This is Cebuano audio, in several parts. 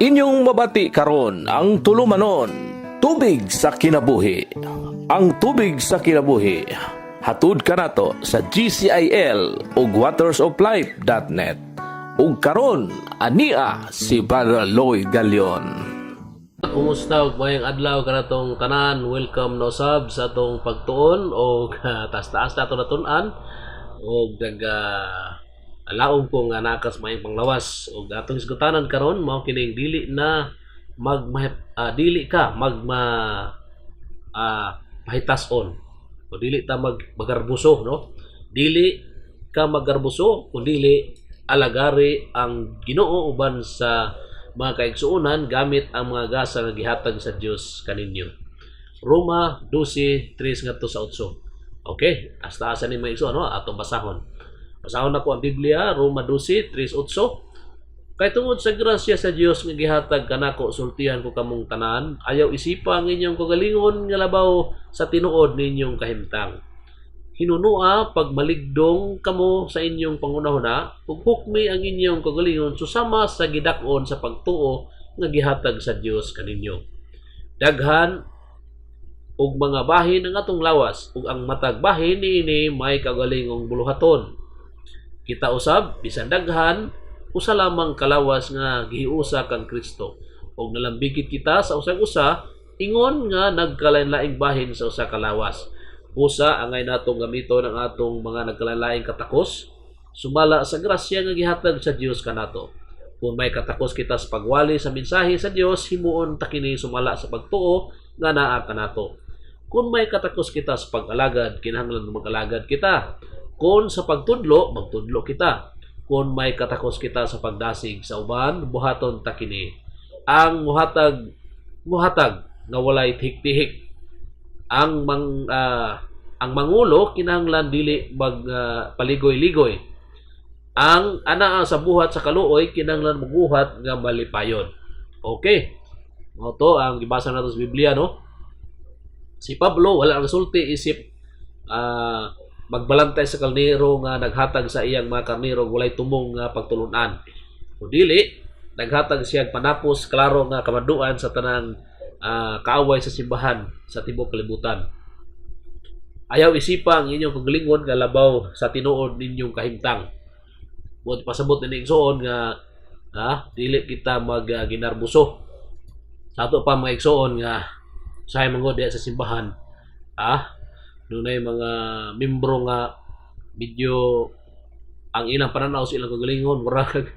Inyong mabati karon ang tulumanon, Tubig sa Kinabuhi. Ang Tubig sa Kinabuhi, hatud kanato sa GCIL ug watersoflife.net. Ug karon ania si Brother Lloyd Galion. Kumusta ug maayong adlaw kanatong tanan? Welcome na usab sa atong pagtuon og taas-taas na ato natun-an og naga alaom ko nga naa kas maayong panglawas. Ug atong hisgutanan karon mao kining dili na mag dili ka magma pahitas-on o dili ta mag magarbuso, no? Dili ka maggarbuso kun dili alagari ang Ginoo uban sa mga kaigsuonan gamit ang mga gasa nga gihatag sa Dios kaninyo. Roma 12:3 ngadto sa 8. Okay, hasta asa ni mga igsoon, no? Atong basahon. Basahon nako ang Biblia, Roma 12:3 8. Kay tungod sa grasya sa Dios nga gihatag kanako, sultihan ko kamong tanan, ayaw isipa ang inyong kagalingon nga labaw sa tinuod ninyong kahimtang. Hinunua pag maligdong kamo sa inyong panghunahuna ug hukmi ang inyong kagalingon susama sa gidak-on sa pagtuo nga gihatag sa Dios kaninyo. Daghan og mga bahin ang atong lawas ug ang matag bahin niini may kagalingong buluhaton. Kita usab, bisan daghan, usa lamang kalawas nga gihiusa kang Kristo ug nalambigit kita sa usag usa ingon nga nagkalain-laing bahin sa usa ka lawas. Busa angay natong gamiton ang atong mga nagkalain-laing katakos sumala sa grasya nga gihatag sa Dios kanato. Kung may katakos kita sa pagwali sa mensahe sa Dios, himuon ta kini sumala sa pagtuo nga naa kanato. Kung may katakos kita sa pag-alagad, kinahanglan mag-alagad kita. Kung sa pagtudlo, magtudlo kita. Kung may katakos kita sa pagdasig sa uban, buhaton ta kini. Ang muhatag, muhatag nga walay tihik-tihik. Ang mangulo kinahanglan dili mag paligoy-ligoy. Ang anaa sa buhat sa kaluoy kinahanglan mubuhat nga malipayon. Okay. Mao to ang gibasa nato sa Biblia, no? Si Pablo wala ang sulti isip magbalantay sa karnero nga naghatag sa iyang mga karnero walay tumong nga pagtulunan. O dili, naghatag siya panapos klaro nga kamanduan sa tanang kaaway sa simbahan sa tibuok kalibutan. Ayaw isipa ang inyong kagalingon nga labaw sa tinuod ninyong kahimtang. Buot pasabot ni igsoon nga dili kita mag ginarbuso. Sa ato pa, mga igsoon, nga usahay man gud diha sa simbahan, dunay mga membro nga medyo ang ilang pananaw sa ilang kagalingon murag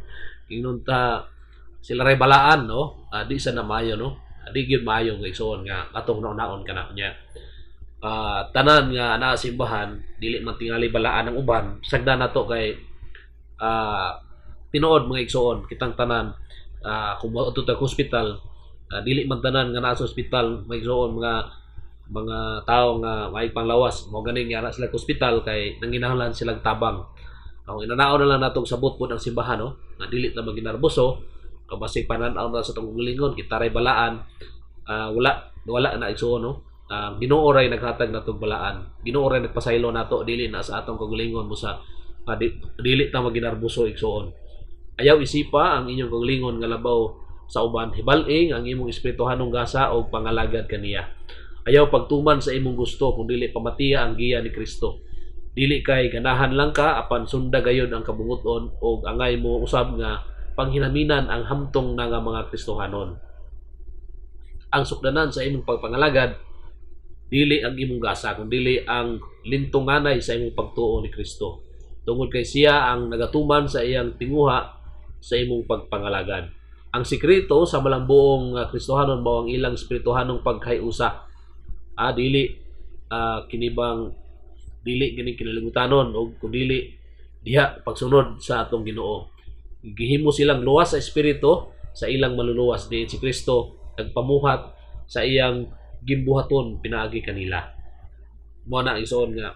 ingnon ta sila ray balaan, no? Di sa na maayo, no? Di gyud maayo nga, igsoon, nga atong naon kana nya. Tanan nga naa simbahan dili man tingali balaan ang uban, sagdan nato kay tinuod, mga igsoon, kitang tanan, kung moadto ta hospital, dili man tanan nga naa sa ospital, mga igsoon, mga tao nga may panglawas. Mao gani nga naa sila sa ospital kay nanginahanglan silang tabang. Ang inanaw na lang natong sabot pod ang simbahan, no, nga dili ta maginarboso kabasig panan-aw na sa atong kagalingon kita ray balaan. Wala wala na, igsoon, no? Ginoo ray naghatag natong balaan, Ginoo ray nagpasaylo nato, dili na sa atong kagalingon mo sa dili ta maginarboso, igsoon. Ayaw isipa ang inyong kagalingon nga labaw sa uban. Hibal-i ang imong espirituhanong gasa og pangalagad kaniya. Ayaw pagtuman sa imong gusto kung dili pamatiya ang giya ni Kristo. Dili kay ganahan lang ka, apan sunda gayon ang kabunguton og angay mo usab nga panghinaminan ang hamtong na nga mga Kristohanon. Ang sukdanan sa imong pagpangalagad dili ang imong gasa kung dili ang lintunganay sa imong pagtuo ni Kristo. Tungod kay siya ang nagatuman sa iyang tinguha sa imong pagpangalagad. Ang sikreto sa malambuong Kristohanon mao ang ilang espirituhanong pagkahiusa. Dili kinibang dili kining kinalibutanon og kung dili diha pagsunod sa atong Ginoo. Gihimo silang luwas sa espiritu sa ilang maluluwas diin si Kristo nagpamuhat sa iyang gimbuhaton pinaagi kanila. Mo na, igsoon, nga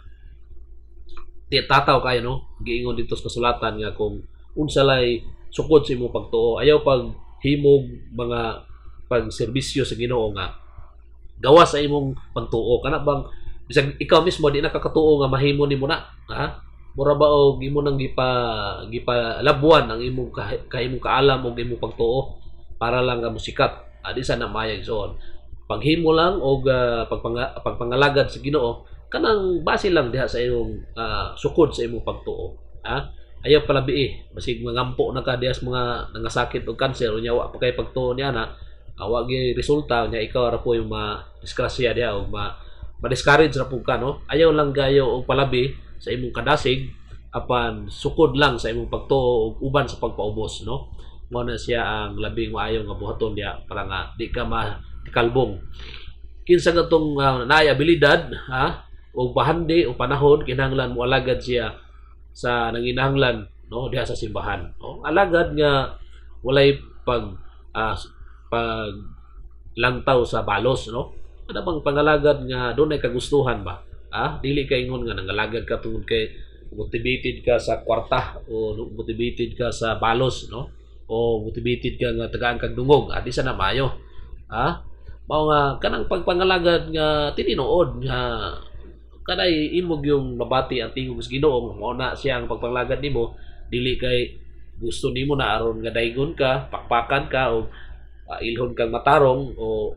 tataw kayo, no? Giingon dito sa kasulatan nga kung unsa lay sukod sa imong pagtuo, ayaw pag himog mga pagserbisyo sa Ginoo nga gawas sa imong pagtuo, kana bang bisag ikaw mismo di nakakatuo nga mahimo nimo na, ha? Mura ba og imo nang gipa gipalabuan ang imong ka imong kaalam og imong pagtuo. Para lang nga musikat. Di sa na maayo, igsoon. Paghimo lang og pagpangalagad sa Ginoo, kanang base lang diha sa imong sukod sa imong pagtuo. Ha? Ayaw palabi, basig mangampo na ka diha sa mga nangasakit og cancer, unya wa pa kay pagtuo niya na wa gyud resulta, unya ikaw ra po yung ma-disgrasya diha og ma ma-discourage ra pud ka, no? Ayaw lang gayo og palabi sa imong kadasig, apan sukod lang sa imong pagtuo ug uban sa pagpaubos, no? Mao na siya ang labing maayo nga buhaton diha para nga di ka matikalbong. Kinsa katong naay abilidad, ha, o bahandi o panahon, kinahanglan mo alagad siya sa nanginahanglan, no, diha sa simbahan, no? Alagad nga walay pag langtaw sa balos, no? Ano bang pangalagad nga dunay kagustuhan ba? Ah, dili ka ingon nga nangalagad ka tungod kay motivated ka sa kwarta o motivated ka sa balos, no? O motivated ka nga tagaan kag dungog, di sa na maayo. Ah, mao nga kanang pagpangalagad nga tinuod nga kanay imong yung mabati ang tingog sa Ginoo, mao na siya ang pagpangalagad nimo, dili kay gusto nimo na aron nga daygon ka, pakpakan ka o ilhon kang matarong o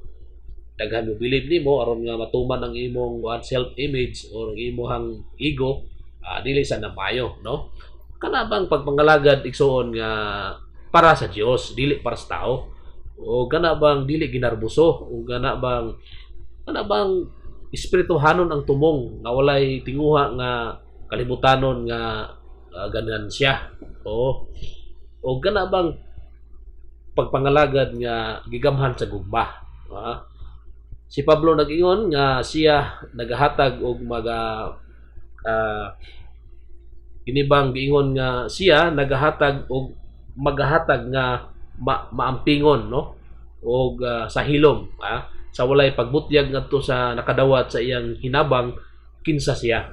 daghan mo bilib nimo aron nga matuman ang imong self image o ang imong ego. Dili sa na maayo, no? Kana bang pagpangalagad, igsuon, nga para sa Dios, dili para sa tao, o kana bang dili ginarbuso, o kana bang espirituhanon ang tumong nga walay tinguha nga kalibutanon nga ganan siya, o kana bang pagpangalagad nga gigamhan sa gugma. Si Pablo nag-ingon nga siya nagahatag og maga kinibang giingon nga siya nagahatag og magahatag nga maampingon, no, og sa hilom, sa walay pagbutyag ngadto sa nakadawat sa iyang hinabang kinsa siya.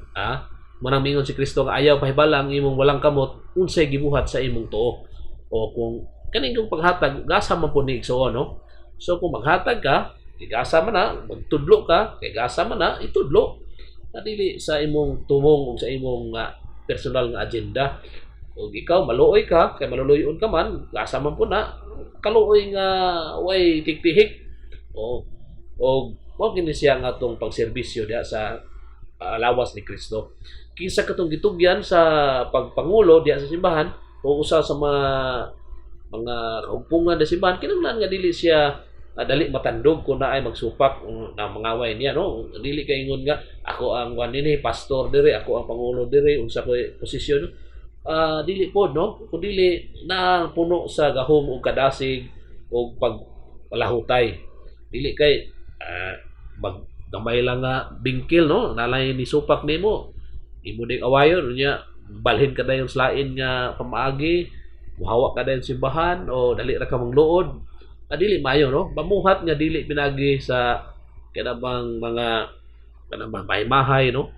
Manang mingon si Kristo nga ayaw pahibala ang imong walang kamot unsay gibuhat sa imong tuo. O kung kaning kung paghatag, gasa man pud ni, igsuon, no? So kung maghatag ka, gasa man na, magtudlo ka, kay gasa man na, itudlo na dili sa imong tumong o sa imong personal nga agenda. Ug ikaw maluoy ka kay maluluyon ka man, gasa man po na kaluoy nga way tiktihik o og mao kini siya nga atong pagserbisyo diha sa lawas ni Kristo. Kinsa katong gitugyan sa pagpangulo diha sa simbahan o usa sa mga kaugpungan sa simbahan, kinahanglan nga dili siya dali matandog kung naay magsupak na mangaway niya, no? Dili kay ingon nga ako ang kwan nini, pastor diri, ako ang pangulo diri, unsa ko posisyon. Dili po, no? Kung dili na puno sa gahom ug kadasig ug pagpalahutay, dili kay maggamay lang nga bingkil, no, nalay ni supak nimo, imo ding awayon, unya balhin ka dayon sa lain nga pamaagi, muhawa ka dayon simbahan o dali ra ka mangluod. Dili maayo, no? Mamuhat nga dili pinagi sa kanabang mga kanang mahay-mahay, no?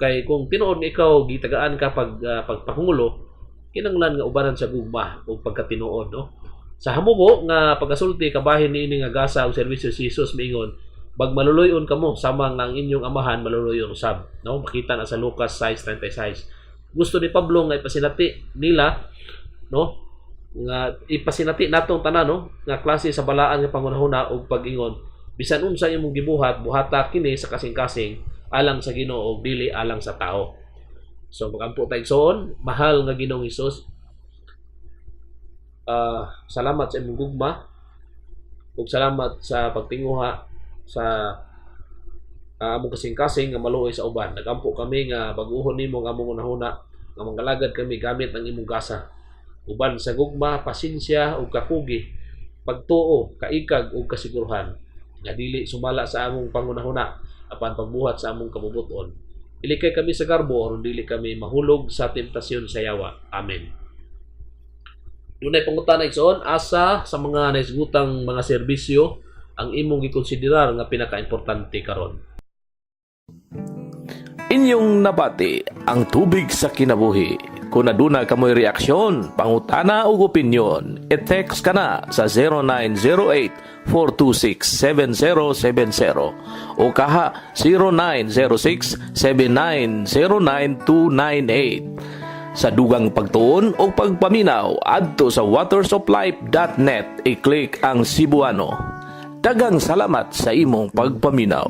Kay kung tinuod nga ikaw gitagaan ka pagpangulo, kinanglan nga ubanan sa gugma ug pagkatinuod, no? Sa hamubo nga pagkasulti, kabahin niini nga gasa og serbisyo, si Jesus miingon, "Magmaluluy-on kamo sama nga ang inyong Amahan maluluyon usab," no? Makita na sa Lucas 6:36. Gusto ni Pablo nga ipasinati nila, no, nga ipasinati natong tanan, no, nga klase sa balaan nga pangunahuna ug pag-ingon, bisan unsa imong gibuhat, buhata kini sa kasing-kasing alang sa Ginoo ug dili alang sa tao. So magampo tayo, igsoon. Mahal nga Ginoong Hesus, salamat sa imong gugma ug salamat sa pagtinguha sa among kasing-kasing nga maluoy sa uban. Nagampo kami nga bag-uhon nimo ang among hunahuna nga mangalagad kami gamit ang imong gasa uban sa gugma, pasensya ug kakugi, pagtuo, kaikag ug kasiguruhan nga dili sumala sa among pangunahuna apan pagbuhat sa among kabubuton. Ilikay kami sa garbo aron dili kami mahulog sa temptasyon sa yawa. Amen. Dunay pangutana, igsoon: asa sa mga nahisgutang mga serbisyo ang imong gikonsiderar nga pinakaimportante karon? Inyong nabati ang Tubig sa Kinabuhi. Kung aduna kamoy reaksyon, pangutana ug opinyon, i-text ka na sa 0908-426-7070 o kaha 0906-7909298. Sa dugang pagtuon o pagpaminaw adto sa watersoflife.net, i-click ang Cebuano. Daghang salamat sa imong pagpaminaw.